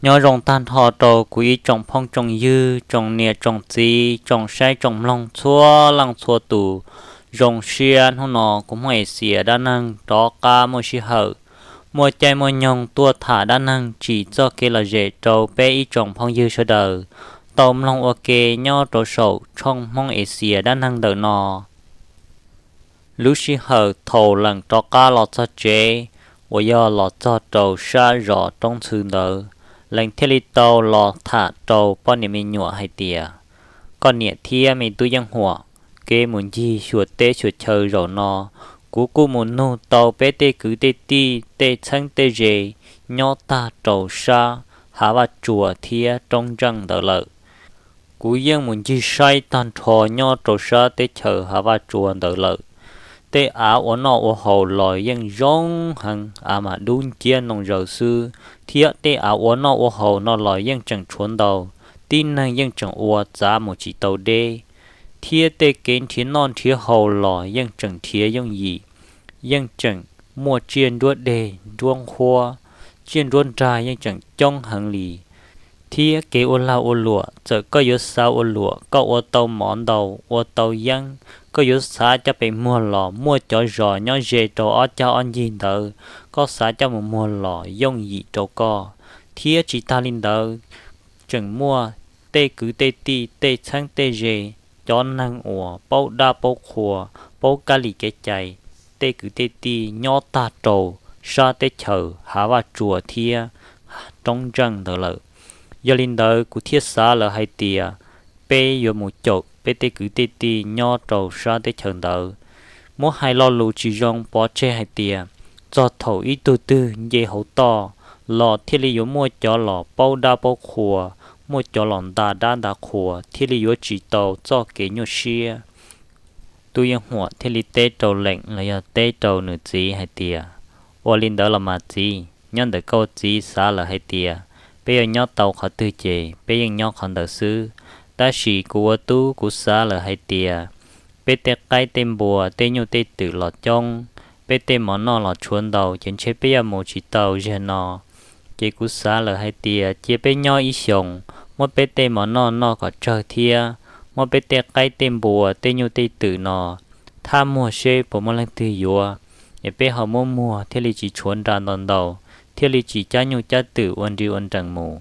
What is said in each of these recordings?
Nyob zoo tag nrho rau kuv ib tsoom phooj tsoom ywg, tsoom niam tsoom txiv, tsoom saib tsoom mloog txhua leej txhua tus. Zoo siab hnub no kuv Hmoob Exias dab neeg rov qab muaj sij hawm, muaj caij muaj nyoog tuaj tham dab neeg tsim txoj kev lom zem rau peb ib tsoom phooj ywg sawv daws tau mloog ua ke nyob rau saum tshooj Hmoob Exias dab neeg ntawm no. Lub sij hawm thaum Leem rov qab los txog tsev, uas yog los txog rau sab zos Roob Ntxhw ntawd, Leem thiaj li tau los tham rau poj niam me nyuam hais tias, koj niam thiab me tub Yeej Huam, kev mus ncig xyuas teb xyuas chaw zaum no, kuv kuj mus nug tau peb tej kwv tej tij tej txheeb tej ze nyob tag rau sab Hav Vaj Tsuas thiab Roob Ntseej ntawd lawm. Kuv yeej mus ncig saib tag nrho nyob rau sab teb chaws Hav Vaj Tsuas ntawd lawm. Tej av ua noj ua haus los yeej zoo heev, av mas dub nciab noo zaws xwb, thiab tej av ua noj ua haus no los yeej tseem tshuav ntau, tib neeg yeej tseem ua txav mus tsis tau deb, thiab tej kev nrhiav noj nrhiav haus los yeej tseem nrhiav yooj yim, yeej tseem muaj tsiaj nruab deg nruab nqhuab, tsiaj nruab nrag yeej tseem coob heev li. Thiab kev ua lag ua luam, txawm koj yuav xav ua luam, koj ua tau mov ntau, ua tau yeeb, koj yuav xav coj pem muag los muaj cov zos nyob ze rau ob cag ob ncig ntawd, koj xav coj mus muag los yooj yim rau koj. Thiab tsis tas li ntawd, tseem muaj tej kwv tej tij tej txheeb tej ze, cov neeg uas paub dab paub qhua, paub kab li kev cai, tej kwv tej tij nyob tag rau sab teb chaws Hav Vaj Tsuas thiab Roob Ntseej ntawd lawm. Yog li ntawd kuv thiaj xav lawm hais tias peb yuav mus caum peb tej kwv tej tij nyob rau sab teb chaws ntawd. Muab hais lo lus tsis zoo pov tseg hais tias, txog thaum ib tug twg nce hauv toj los thiaj li yuav muaj cov los paub dab paub qhua, muaj cov los nta dab nta qhua thiaj li yuav tsis tau txoj kev nyuaj siab. Tub Yeej Huam thiaj li teb rau Leem los yog teb rau nws txiv hais tias, ua li ntawd los mas txiv, nyob ntawm koj txiv xav lawm hais tias peb yuav nyob tau qhov twg ces peb yeej nyob qhov ntawd xwb. Tab sis kuv ua tub kuv xav lawm hais tias peb tej qaib tej npua tej nyuj tej twm los coob, peb tej mov noj los tshuav ntau ces ntshe peb yuav mus tsis tau zag no. Ces kuv xav lawm hais tias cia peb nyob ib xyoos, muab peb tej mov noj noj kom tsawg thiab muab peb tej qaib tej npua tej nyuj tej twm no thab muag seb puas muaj leej twg yuav, es peb ho muab muag thiaj li tsis tshuav nra ntau ntau, thiaj li tsis cab nyuj cab twm ua nri ua nrees mus,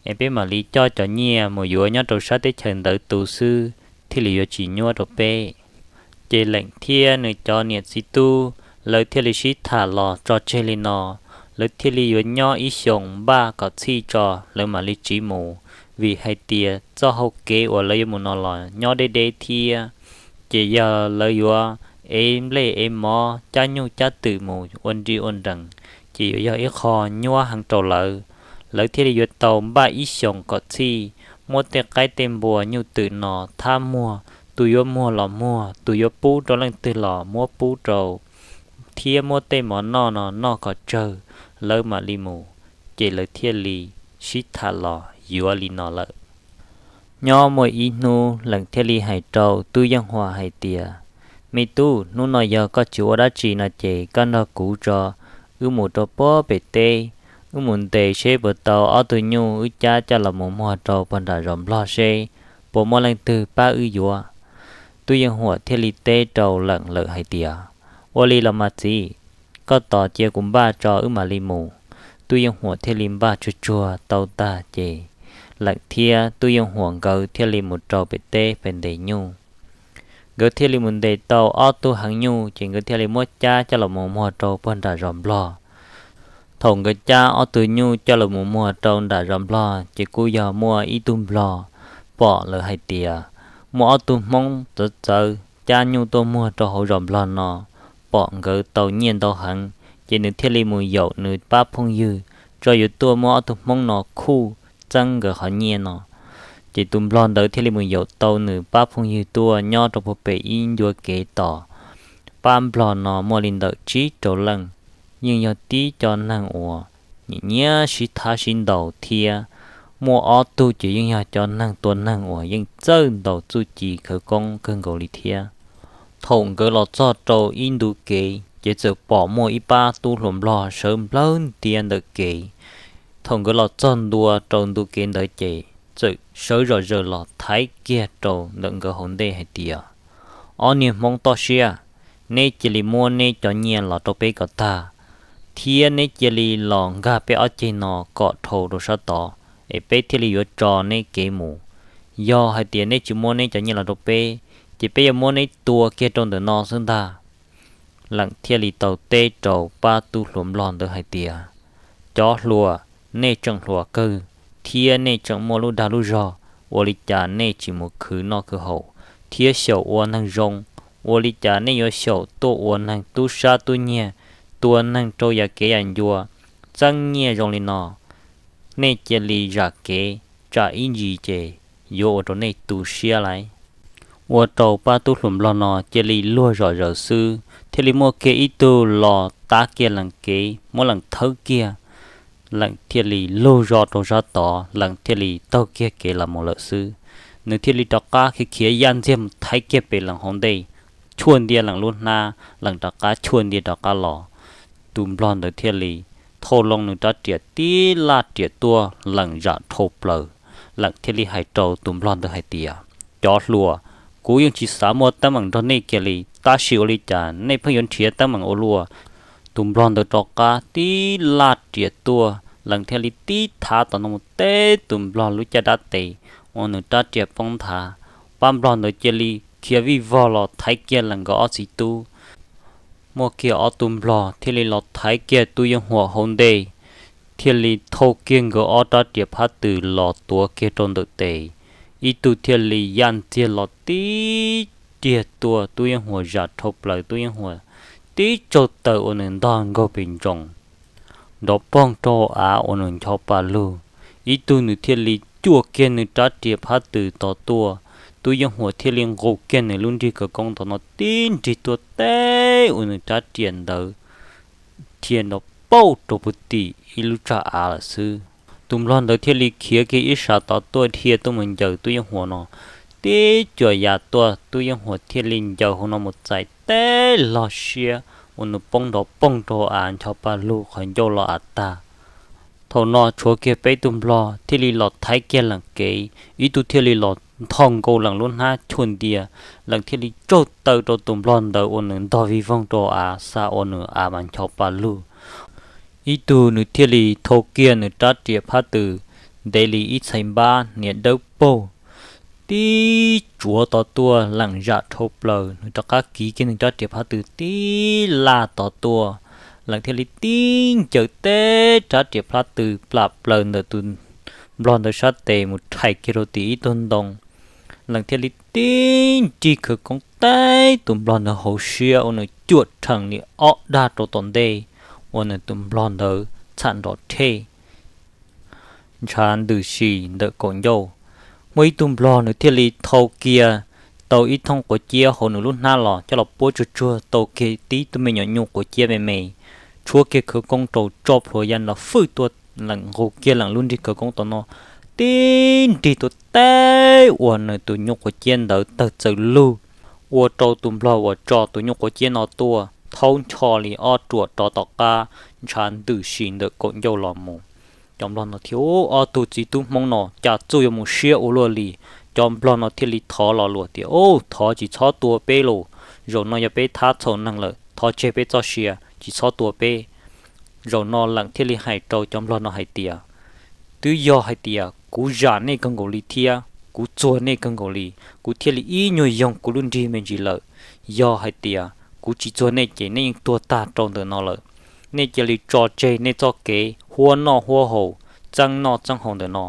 es peb mam li coj cov nyiaj mus yuav nyob rau sab teb chaws ntawd tu xwb thiaj li yuav tsis nyuaj rau peb. Ces Leem thiab nws cov niam txiv tub lawv thiaj li sib tham los tso tseg li no, lawv thiaj li yuav nyob ib xyoos npaj kom txhij tso lawv mam li tsiv mus, vim hais tias txoj hau kev uas lawv yuav mus no los nyob deb deb thiab. Ces yog lawv yuav ev nplej ev mov cab nyuj cab twm mus ua nri ua nrees, ces yuav yog ib qho nyuaj heev rau lawv. Lawv thiaj li yuav tau npaj ib xyoos kom txhij, muab tej qaib tej npua nyuj twm no thab muag, tus yuav muag los muag, tus yuav pub rau leej twg los muab pub rau, thiab muab tej mov noj no noj kom tsawg, lawv mam li mus. Ces lawv thiaj li sib tham los yuav li no lawm. Nyob muaj ib hnub Leem thiaj li hais rau Tub Yeej Huam hais tias, me tub, hnub no yog koj tsis ua dab tsi no ces koj nrog kuv tso, wb mus rau puag pem teb, wb mus ntes seb puas tau ob tug nyuj wb cab coj los mus muag rau puag nram zos Nplog seb puas muaj leej twg pab wb yuav. Tub Yeej Huam thiaj li teb rau Leem lawm hais tias, ua li los mas txiv, koj tos cia kuv npaj tso wb mam li mus. Tub Yeej Huam thiaj li npaj tsuag tsuag tau tag ces Leem thiab Tub Yeej Huam nkawd thiaj li mus rau pem teb pem ntes nyuj. Nkawd thiaj li mus ntes tau ob tug heev nyuj ces nkawd thiaj li muab cab coj los mus muag rau puag nram zos Nplog. Thaum nkawd cab ob tug nyuj coj los mus muag rau nram zos Nplog ces kuj yog muaj ib tug Nplog pom lawm hais tias muaj ob tug Hmoob txawv txawv cab nyuj tuaj muag rau hauv zos Nplog no, pom nkawd tau nyiaj ntau heev, ces nws thiaj li mus yaum nws pab phooj ywg tso yuav tuaj muab ob tug Hmoob no khuj txeeb nkawd qhov nyiaj no. Ces tus Nplog ntawd thiaj li mus yaum tau nws pab phooj ywg tuaj nyob rau puag pem ib ncua kev tos. Pab Nplog no muaj li ntawm tsib rau leej, yeej yog tib co neeg uas nyiam nyiam sib thab sib ntaus thiab. Muaj ob tug ces yeej yog cov neeg tua neeg uas yeej txawj ntaus txuj ci khawv koob kawg nkaus li thiab. Thaum nkawd los txog rau ib ntu kev ces txawm pom muaj ib pab tub hluas Nplog sawv nplawg ntiav ntawm kev. Thaum nkawd los txog ntua rau ntu kev ntawd ces txawm sawv zom zaws los thaiv kiag rau ntawm nkawd hauv ntej hais tias, Ob niag Hmoob toj siab, neb cia li muab neb cov nyiaj los rau peb kom tag, thiab neb cia li los nkag peb ob ceg no kom dhau rau sab tod, es peb thiaj li yuav tso neb kev mus. Yog hais tias neb tsis muab neb cov nyiaj los rau peb, ces peb yuav muab neb tua kiag rau ntawm no xwb ntag. Leem thiaj li tau teb rau pab tub hluas nplog ntawd hais tias, Cov hluas, nej tseem hluas kawg thiab nej tseem muaj lub dag lub zog, ua li cas nej tsis mus khwv noj khwv haus thiab xyaum ua neeg zoo? Ua li cas nej yuav xyaum tuaj ua neeg tub sab tub nyiag, tua neeg rau yam kev yam ncua, txeeb nyiaj zoo li no? Nej cia li zam kev, tsam ib ntsis ces yuav ua rau nej tu siab lawm. Ua rau pab tub hluas nplog no cia li luag zom zaws xwb, thiaj li muaj kiag ib tug los tav kiag leem kev muab leem thawb kiag. Leem thiaj li lug zog rau sab tod, leem thiaj li taug kiag kev los mus lawm xwb. Nws thiaj li rov qab khiav khiav yaj ntxiag mus thaiv kiag pem leem hauv ntej, tshuaj ntia leem lub hnab, leem rov qab tshuaj ntia rov qab los. Tus nplog ntawd thiaj li thau loo nws rab riam tib laj riam tuaj, leem zam dhau plaws. Leem thiaj li hais rau tus nplog ntawd hais tias, Cov hluas, kuv yeej tsis xav muaj teeb meem nrog nej kiag li, tab sis ua li cas nej pheej yuav nrhiav teeb meem ua luaj? Tus nplog ntawd rov qab tib laj riam tuaj, leem thiaj li tib thav tom no mus teb tus nplog lub caj dab tes, ua nws rab riam poob nthav. Pab nplog ntawd cia li khiav vij vog los thaiv kiag leem nkawd ob txiv tub. Muaj kiag ob tug nplog thiaj li los thaiv kiag tub yeej huam hauv ntej, thiaj li thau kiag nkawd ob rab riam phab tws los tuav kiag rau ntawm tes. Ib tug thiaj li yaj ntxiag los tib riag tuaj, tub yeej huam zam dhau plaws, tub yeej huam tib tsaug taw ua nws ntog nkaug pes ntsoov, nrov poog rau av ua nws ncho pa lug. Ib tug nws thiaj li cuaj kiag nws rab riam phab tws tod tuaj, tub yeej huam thiaj li nqus kiag nws lub nrig khawv koob tod no tib nrig tuaj teb ua nws rab riam ntawd dhia nrov pauj rau puag tim ib lub tsag av lawm xwb. Tus nplog ntawd thiaj li khiav kiag ib sab tod tuaj dhia tuaj mus ncaws tub yeej huam no tib cuam yam tuaj, tub yeej huam thiaj li ncaws hauv no mus txais teb log siab ua nws poob nrov poog rau av ncho pa lug qhov ncauj los av tag. Thaum no tshuav kiag peb tug nplog thiaj li los thaiv kiag leem kev, ib tug thiaj li los nthos nkaus leem lub hnab tshuaj ntia, leem thiaj li tsaug taw rau tus nplog ntawd ua nws ntog vij voog rau av xa ua nws av mas ncho pa lug. Ib tug nws thiaj li thau kiag nws rab riam phab tws ntev li ib txhais npab hniav dawb paug, tib tsuav tod tuaj, leem zam dhau plaws, nws rov qab kiv kiag nws rab riam phab tws tib laj tod tuaj. Leem thiaj li tib ncaws teb rab riam phab tws plam plaws ntawm tus nplog ntawd sab tes mus rhais kiag rau tim ib tug ntoo. Leem thiaj li tib nrig khawv koob teb tus nplog ntawd hauv siab ua nws cuam rhees li ob dag rau tom ntej, ua nws tus nplog ntawd txham nrov rhej ntshav ntws si ntawm kaum ncauj. Muaj ib tug nplog nws thiaj li thau kiag tau ib thooj quav ciab hauv nws lub hnab los coj los puab tsuag tsuag tau kiag tib tug me nyuam nyuj quav ciab me me, tshuab kiag khawv koob rau tso plhuav ya nrov fwj tuaj, leem nqus kiag leem lub nrig khawv koob tom no tib nrig tuaj teb ua nws tus nyuj quav ciab ntawd tawg txaws lug, ua rau tus nplog uas tso tus nyuj quav ciab no tuaj thaub ncho li ob ruam rov tom qab ntshav ntws si ntawm kaum ncauj los mus. Cov nplog no thiaj, Ob tug txiv tub Hmoob no cas txuj yuav mus siab ua luaj li. Cov nplog no thiaj li thov lo lus tias, Ub, thov tsis txhob tua peb los, zaum no yog peb thab txhaum neeg lawm, thov tseg peb txoj sia, tsis txhob tua peb. Zaum no leem thiaj li hais rau cov nplog no hais tias, Twb yog hais tias kuv zam nej kawg nkaus li thiab kuv txuag nej kawg nkaus li, kuv thiaj li ib nyuag yoog kuv lub nrig me ntsis lawm. Yog hais tias kuv tsis txuag nej ces nej yeej tuag tag rau ntawm no lawm. Nej cia li tso tseg nej txoj kev huab noj huab haus, txeeb noj txeeb haus ntawm no,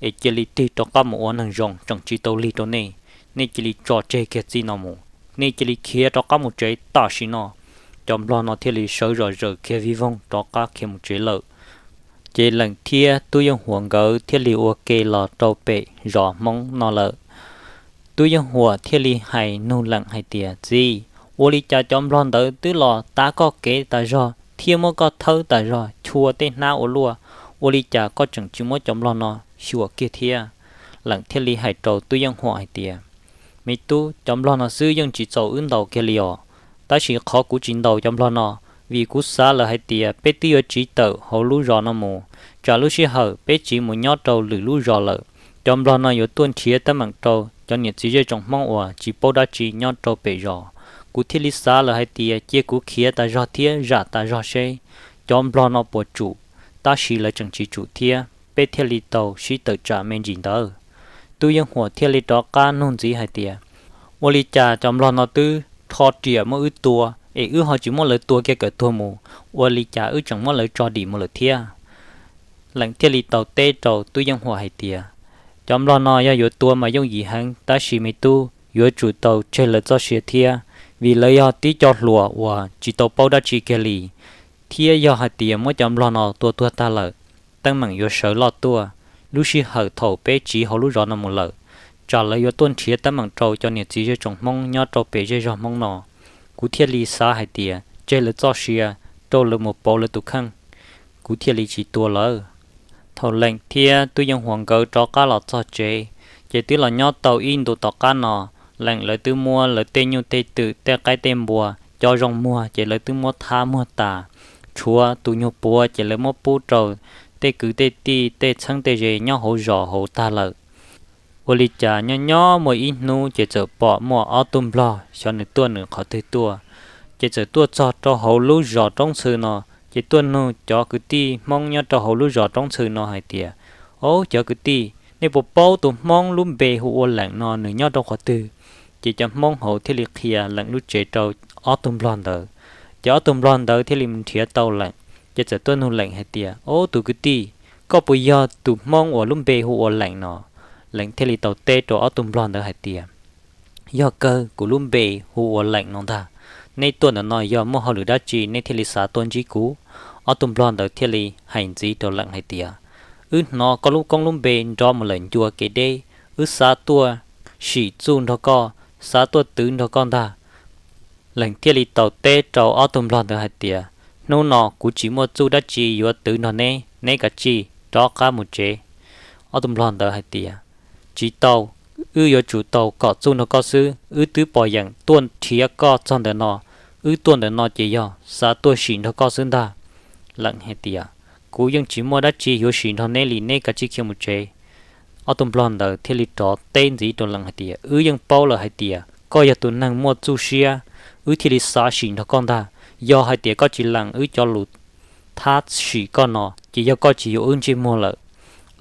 es cia li tig rov qab mus ua neeg zoo, tseem tsis tau lig rau nej. Nej cia li tso tseg kiag txij no mus, nej cia li khiav rov qab mus tsev tam sim no. Cov nplog no thiaj li sawv zom zaws khiav vij voog rov qab khiav mus tsev lawm. Ces leem thiab tub yeej huam nkawd thiaj li ua ke los rau pem zos Hmoob no lawm. Tub yeej huam thiaj li hais nug leem hais tias, Txiv, ua li cas cov nplog ntawd twb los tav koj kev tas zog thiab muab koj thawb tas zog, chua tej hnab ua luaj, ua li cas koj tseem tsis muab cov nplog no xyuas kiag thiab? Leem thiaj li hais rau tub yeej huam hais tias, Me tub, cov nplog no xwb yeej tsis txaus wb ntaus kiag li os. Tab sis qhov kuv tsis ntaus cov nplog no, vim kuv xav lawm hais tias peb twb yuav tsiv tawm hauv lub zos no mus, tsam lub sij hawm peb tsiv mus nyob rau lwm lub zos lawm, cov nplog no yuav tuaj nrhiav teeb meem rau cov niam txiv zej tsoom Hmoob uas tsis paub dab tsi nyob rau pem zos. Kuv thiaj li xav lawm hais tias cia kuv khiav tas zog thiab zam tas zog seb cov nplog no puas tsum, tab sis lawv tseem tsis tsum thiab, peb thiaj li tau sib tawm tsam me ntsis ntawd. Tub Yeej Huam thiaj li rov qab nug ntxiv hais tias, ua li cas cov nplog no twb rho riam muab wb tua, es wb ho tsis muab lawv tua kiag kawm tuag mus, ua li cas wb tseem muab lawv tso dim mus lawm thiab? Leem thiaj li tau teb rau Tub Yeej Huam hais tias, cov nplog no yog yuav tua mas yooj yim heev, tab sis me tub yuav tsum tau tseg lawv txoj sia thiab, vim lawv yog tib co hluas uas tsis tau paub dab tsi kiag li, thiab yog hais tias muab cov nplog no tua tuag tag lawm, teeb meem yuav sawv loj tuaj. Lub sij hawm thaum peb tsiv hauv lub zos no mus lawm, tsam lawv yuav tuaj nrhiav teeb meem rau cov niam txiv zej tsoom Hmoob nyob rau pem zej zog Hmoob no. Kuv thiaj li xav hais tias tseg lawv txoj sia rau lawv mus pauv lawv tus kheej, kuv thiaj li tsis tua lawv. Thaum Leem thiab Tub Yeej Huam nkawd rov qab los txog tsev, ces twb los nyob tau ib ntu tom qab no, Leem lawv twb muab lawv tej nyuj tej twm tej qaib tej npua cov zoo muag ces lawv twb muab thab muag tas, tshuav tus nyuag puav ces lawv muab pub rau tej kwv tej tij tej txheeb tej ze nyob hauv zos hauv tag lawm. Ua li cas nyob nyob muaj ib hnub ces txawm pom muaj ob tug nplog xyov nws tuaj nws qhov twg tuaj, ces txawm tuaj txog rau hauv lub zos Roob Ntxhw no, ces tuaj nug cov kwv tij Hmoob nyob rau hauv lub zos Roob Ntxhw no hais tias, Au, cov kwv tij, nej puas paub tus Hmoob lub npe hu ua Leem no nws nyob rau qhov twg? Ces cov Hmoob hauv thiaj li qhia Leem lub tsev rau ob tug nplog ntawd. Ces ob tug nplog ntawd thiaj li nrhiav tau Leem, ces txawm tuaj nug Leem hais tias, Au, tus kwv tij, koj puas yog tus Hmoob uas lub npe hu ua Leem no? Leem thiaj li tau teb rau ob tug nplog ntawd hais tias, Yog kawg, kuv lub npe hu ua Leem no ntag. Neb tuaj ntawm no yog muaj hauj lwm dab tsi neb thiaj li xav tuaj ntsib kuv? Ob tug nplog ntawd thiaj li hais ntxiv rau Leem hais tias, Wb hnov koj lub koob lub npe nrov mus lawm ncua kev deb, wb xav tuaj sim txuj nrog koj, xav tuaj twv nrog koj ntag. Leem thiaj li tau teb rau ob tug nplog ntawd hais tias, Hnub no kuv tsis muaj txuj dab tsi yuav twv nrog neb, neb kav tsij rov qab mus tsev. Ob tug nplog ntawd hais tias, Tsis tau, wb yuav tsum tau kom txuj nrog koj xwb, wb twb pom yeem tuaj nrhiav koj txog ntawm no, wb tuaj ntawm no ces yog xav tuaj sim nrog koj xwb ntag. Leem hais tias, Kuv yeej tsis muaj dab tsi yuav sim nrog neb li, neb kav tsij khiav mus tsev. Ob tug nplog ntawd thiaj li rov teb ntxiv rau Leem hais tias, Wb yeej paub lawm hais tias koj yog tus neeg muaj txuj siab, wb thiaj li xav sim nrog koj ntag. Yog hais tias koj tsis lees wb cov lus thab sim koj no ces yog koj tsis yuav wb ntsej muag lawm.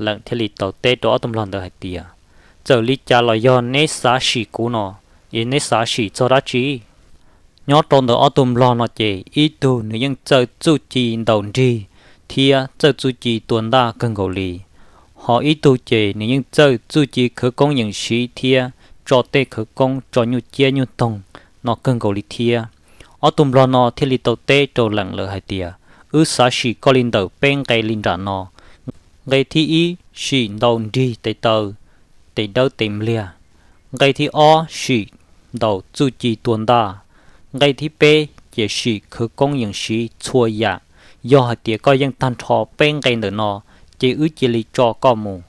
Leem thiaj li tau teb rau ob tug nplog ntawd hais tias, Txawm li cas los yog neb xav sim kuv no, es neb xav sim txog dab tsi? Nyob rau ntawm ob tug nplog no ces ib tug nws yeej txawj txuj ci ntaus nrig thiab txawj txuj ci tua ntaj kawg nkaus li, ho ib tug ces nws yeej txawj txuj ci khawv koob yeem siv thiab tso tej khawv koob tso nyuj ciab nyuj toog no kawg nkaus li thiab. Ob tug nplog no thiaj li tau teb rau Leem lawm hais tias, Wb xav sim koj li ntawm peb nqe li nram no. Nqe thib ib, sim ntaus nrig tes taw, tes dawb tes npliag. Nqe thib ob, sim ntaus txuj ci tua ntaj. Nqe thib peb ces sim khawv koob yeem siv txhua yam. Yog hais tias koj yeej tag nrho peb nqe ntawm no, ces wb cia li tso koj mus.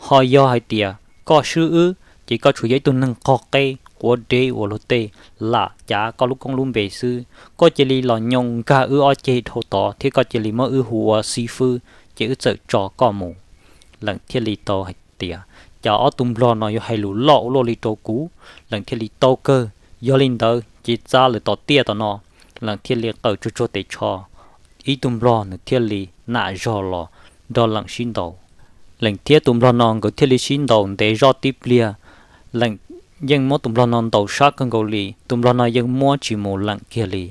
Ho yog hais tias koj swb wb, ces koj tsuas yog ib tug neeg qog qeb quav dev uas luag tej lam cav koj lub koob lub npe xwb. Koj cia li los nyoo nkag wb ob ceg dhau tod thiab koj cia li muab wb hu ua xib fwb, ces wb txawm tso koj mus. Leem thiaj li tau hais tias, Cas ob tug nplog no yuav hais lus loj ua luaj li rau kuv? Leem thiaj li tau kawg. Yog li ntawd ces txav lawm tom tiaj tom no. Leem thiaj li qawm tsuag tsuag tes tsho, ib tug nplog nws thiaj li nam zog los nrog Leem sib ntaus. Leem thiab tus nplog no nkawd thiaj li sib ntaus ntev zoj tib pliag. Leem yeej muab tus nplog no ntaus sab kawg nkaus li, tus nplog no yeej muab tsis mus Leem kiag li.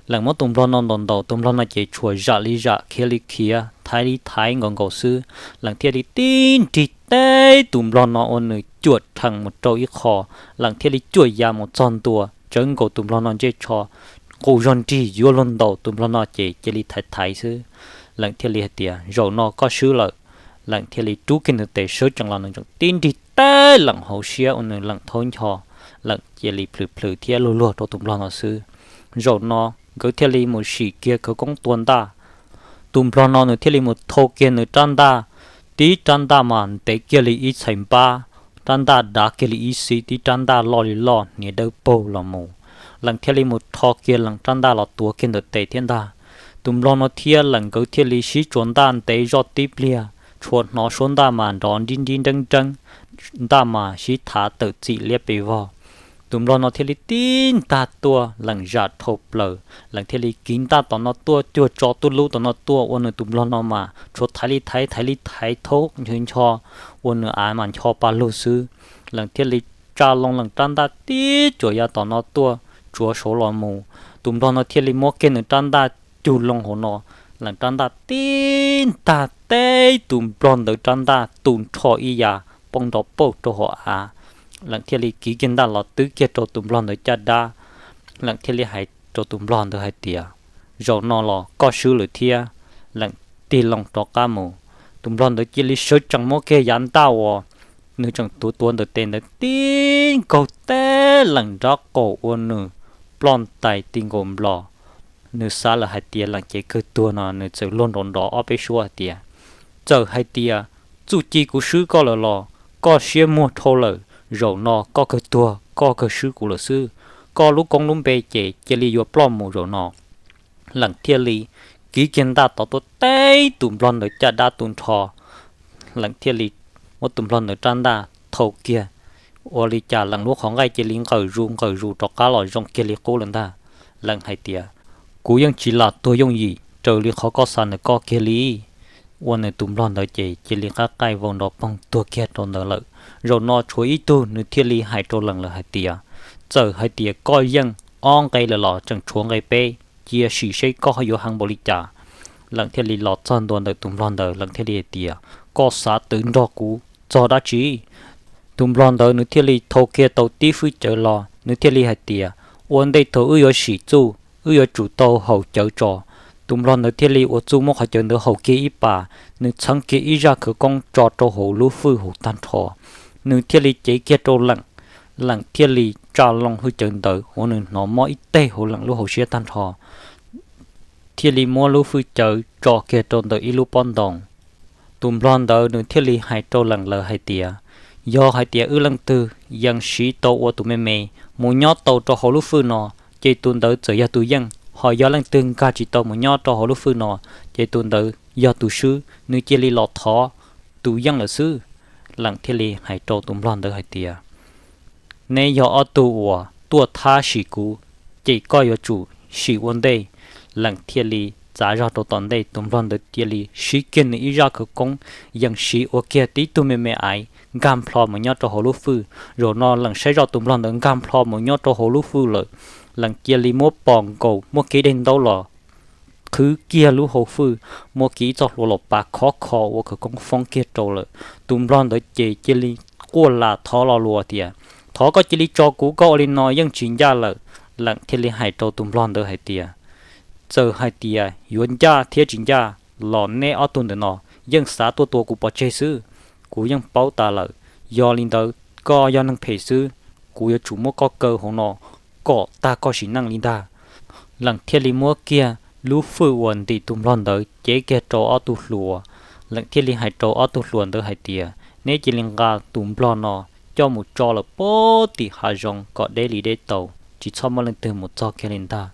Leem muab tus nplog no ntaus ntaus, tus nplog no ces tshuav zam li zam khiav li khiav thaiv li thaiv nkaus nkaus xwb. Leem thiaj li tib nrig teb tus nplog no ua nws cuam rhees mus rau ib qho. Leem thiaj li cuam ya mus txog ntua tsawv nkaus tus nplog no ncej tsho, qus zog nrig yuav luag ntaus tus nplog no ces cia li thaiv thaiv xwb. Leem thiaj li hais tias, Zaum no koj swb lawm. Leem thiaj li rub kiag nws tes sawv tsees los nws tseem tib nrig teb Leem hauv siab ua nws Leem thaub ncho. Leem cia li plhws plhws thiab luag luag rau tus nplog no xwb. Zaum no nkawd thiaj li mus sim kiag khawv koob tua ntaj. Tus nplog no nws thiaj li mus thau kiag nws rab ntaj, tib rab ntaj mas ntev kiag li ib txhais npab, rab ntaj dav kiag li ib xib, tib rab ntaj loj li loj hniav dawb paug los mus. Leem thiaj li mus rho kiag Leem rab ntaj los tuav kiag ntawm tes thiab ntag. Tus nplog no thiab Leem nkawd thiaj li sib tsuas ntaj ntev zoj tib pliag, tshua hnov suab ntaj mas nrov nrib nrib nreeb nreeb, ntaj mas sib thav tawm txim liab pes vog. Tus nplog no thiaj li tib ntag tuaj, Leem zam dhau plaws, Leem thiaj li kiv ntaj tom no tuaj, cuag tso tuj lub tom no tuaj, ua nws tus nplog no mas tshuav thaiv li thaiv, thaiv li thaiv, thaub ncho ncho, ua nws av mas ncho pa lug xwb. Leem thiaj li tsa loo Leem rab ntaj tib cuam yav tom no tuaj, tsuav saud los mus. Tus nplog no thiaj li muab kiag nws rab ntaj cug loo hauv no, Leem rab ntaj tib ntag teb tus nplog ntawd rab ntaj tu nrho ib yam poob nrov pauj rau hauv av. Leem thiaj li kiv kiag ntaj los twb kiag rau tus nplog ntawd caj dab. Leem thiaj li hais rau tus nplog ntawd hais tias, zaum no los koj swb lawm thiab. Leem tig loo rov qab mus, tus nplog ntawd cia li sawv tsees muab kiag yav ntaj uas nws tseem tuav tuav ntawm tes ntawd tib nkaug teb Leem nrab qaum ua nws ploj ntais ti nkaus nplos. Nws xav lawm hais tias Leem ces kawg tuag no, nws txawm luag nrov nrov ob peb suab hais tias, txawm hais tias txuj ci kuv swb koj lawm los koj siab muag dhau lawm, zaum no koj kawg tuag, koj kawg swb kuv lawm xwb. Koj lub koob lub npe ces cia li yuav ploj mus zaum no. Leem thiaj li kiv kiag ntaj tod tuaj teb tus nplog ntawd caj dab tu nrho. Leem thiaj li muab tus nplog ntawd rab ntaj thau kiag, ua li cas Leem lub qhov nqaij cia li nqawm zus nqawm zus rov qab los zoo kiag li qub lawm ntag. Leem hais tias, kuv yeej tsis lam tuag yooj yim raws li qhov koj xav ntawm koj kiag li. Ua nws tus nplog ntawd ces cia li qab qaij vau nrov poog tuag kiag rau ntawd lawm. Zaum no tshuav ib tug, nws thiaj li hais rau Leem lawm hais tias, txawm hais tias koj yeej ob nqe lawm los tseem tshuav nqe peb, cia sim seb koj yuav heev npaum li cas. Leem thiaj li los txog ntua ntawm tus nplog ntawd, Leem thiaj li hais tias, koj xav tawm nrog kuv txog dab tsi? Tus nplog ntawd nws thiaj li thau kiag tau tib fwj cawv los, nws thiaj li hais tias, ua ntej thaum wb yuav sim txuj, wb yuav tsum tau haus cawv tso. Tus nplog ntawd thiaj li ua txuj muab qhov cawv ntawd haus kiag ib pas, nws txheeb kiag ib zaj khawv koob tso rau hauv lub fwj hauv tag nrho. Nws thiaj li cev kiag rau Leem, Leem thiaj li tsa loo fwj cawv ntawd ua nws hnov mob ib teg hauv Leem lub hauv siab tag nrho, thiaj li muab lub fwj cawv tso kiag rau ntawm ib lub pob ntoo. Tus nplog ntawd nws thiaj li hais rau Leem lawm hais tias, yog hais tias wb leej twg yees siv tau ua tus me me mus nyob tau rau hauv lub fwj no, ces tus ntawd txawm yog tus yeej, ho yog leej twg nkag tsis tau mus nyob rau hauv lub fwj no, ces tus ntawd yog tus swb, nws cia li los thov tus yeej lawm xwb. Leem thiaj li hais rau tus nplog ntawd hais tias, neb yog ob tug uas tuaj thab sim kuv, ces koj yuav tsum sim ua ntej. Leem thiaj li txav zog rau tom ntej, tus nplog ntawd cia li siv kiag nws ib zaj khawv koob yees siv ua kiag tib tug me me aiv nkag nplho mus nyob rau hauv lub fwj. Zaum no Leem saib zoj tus nplog ntawd nkag nplho mus nyob rau hauv lub fwj lawm, Leem cia li muab pos nkaus muab kev dej ntaub los qhwv kiag lub hauv fwj, muab kiag ib txoj hlua los pav khov kho ua khawv koob foob kiag rau lawm. Tus nplog ntawd ces cia li quaj lam thov lo lus tias, thov koj cia li tso kuv, koj ua li no yeej tsis ncaj lawm. Leem thiaj li hais rau tus nplog ntawd hais tias, txawm hais tias yuav ncaj thiab tsis ncaj los neb ob tug ntawm no yeej xav tuaj tua kuv pov tseg xwb. Kuv yeej paub tas lawm, yog li ntawd koj yog neeg phem xwb, kuv yuav tsum muab koj kaw hauv no kom tag koj sim neej li ntag. Leem thiaj li muab kiag lub fwj uas ntim tus nplog ntawd cev kiag rau ob tug hluas. Leem thiaj li hais rau ob tug hluas ntawd hais tias, neb cia li nqa tus nplog no coj mus tso lawm puag tim hav zoov kom deb li deb tau, tsis txhob muaj leej twg mus txog kiag li ntag.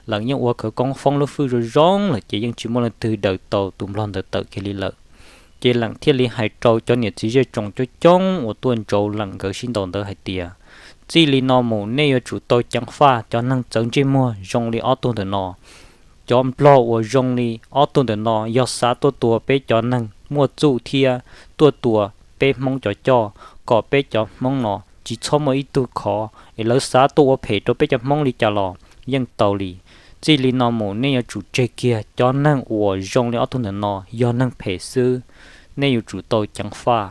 Leem yeej ua khawv koob foob lub fwj zoo zoo lawm ces yeej tsis muaj leej twg daws tau tus nplog ntawd tawm kiag li lawm. Ces Leem thiaj li hais rau cov niam txiv zej tsoom coob coob uas tuaj ntsauv Leem nkawd sib ntaus ntawd hais tias, txij li no mus nej yuav tsum tau ceev faj cov neeg txawv ntsej muag zoo li ob tug ntawm no. Cov nplog uas zoo li ob tug ntawm no yog xav tuaj tua peb cov neeg muaj txuj thiab tuaj tua peb Hmoob cov coj, kom peb cov Hmoob no tsis txhob muaj ib tug khov, es lawv xav tuaj ua phem rau peb cov Hmoob li cas los yeej tau li. Txij li no mus nej yuav tsum tseg kiag cov neeg uas zoo li ob tug ntawm no, yog neeg phem xwb, nej yuav tsum tau ceev faj.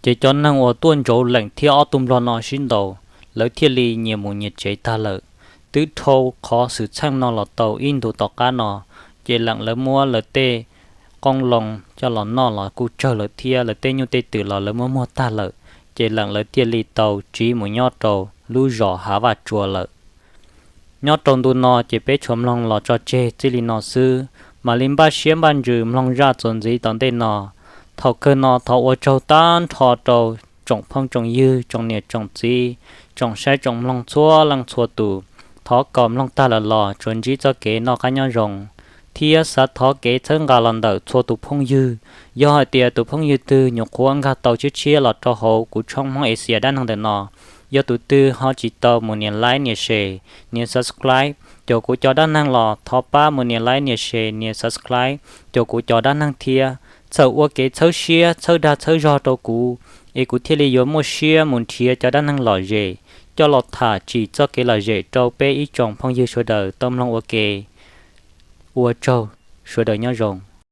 Ces cov neeg uas tuaj ntsauv Leem thiab ob tug nplog no sib ntaus, lawv thiaj li nyias mus nyias tsev tag lawm. Twb dhau qhov xwm txheej no los tau ib ntus tom qab no, ces Leem lawv muab lawv tej qoob loo coj los noj los kuj tsawg lawm thiab lawv tej nyuj tej twm los lawv muab muag tag lawm, ces Leem lawv thiaj li tau tsiv mus nyob rau lub zos Hav Vaj Tsua lawm. Nyob rau ntu no ces peb tshuav mloog los tso tseg txij li no xwb, mam li npaj siab npaj ntsws mloog zaj txuas ntxiv tom ntej no. Thaum kawg no thov ua tsaug tag nrho rau tsoom phooj tsoom ywg, tsoom niam tsoom txiv, tsoom saib tsoom mloog txhua leej txhua tus, Thov kom mloog tag lawm los tsuas ntsib txoj kev noj qab nyob zoo, thiab xav thov kev txhawb nqa los ntawm txhua tus phooj ywg. Yog hais tias tus phooj ywg twg nyuam qhuav nkag tau tshiab tshiab los rau hauv kuv tshooj Hmoob Asia dab neeg ntawm no, yog tus twg ho tsis tau mus nias like nias share nias subscribe caum kuv cov dab neeg los thov pab mus nias like nias share nias subscribe caum kuv cov dab neeg thiab. Txawm ua kev txhawb siab txhawb dag txhawb zog rau kuv, es kuv thiaj li yuav muaj siab mus nrhiav cov dab neeg lom zem coj los tham tsim txoj kev lom zem rau peb ib tsoom phooj ywg sawv daws tau mloog ua ke. Ua tsaug, sawv daws nyob zoo.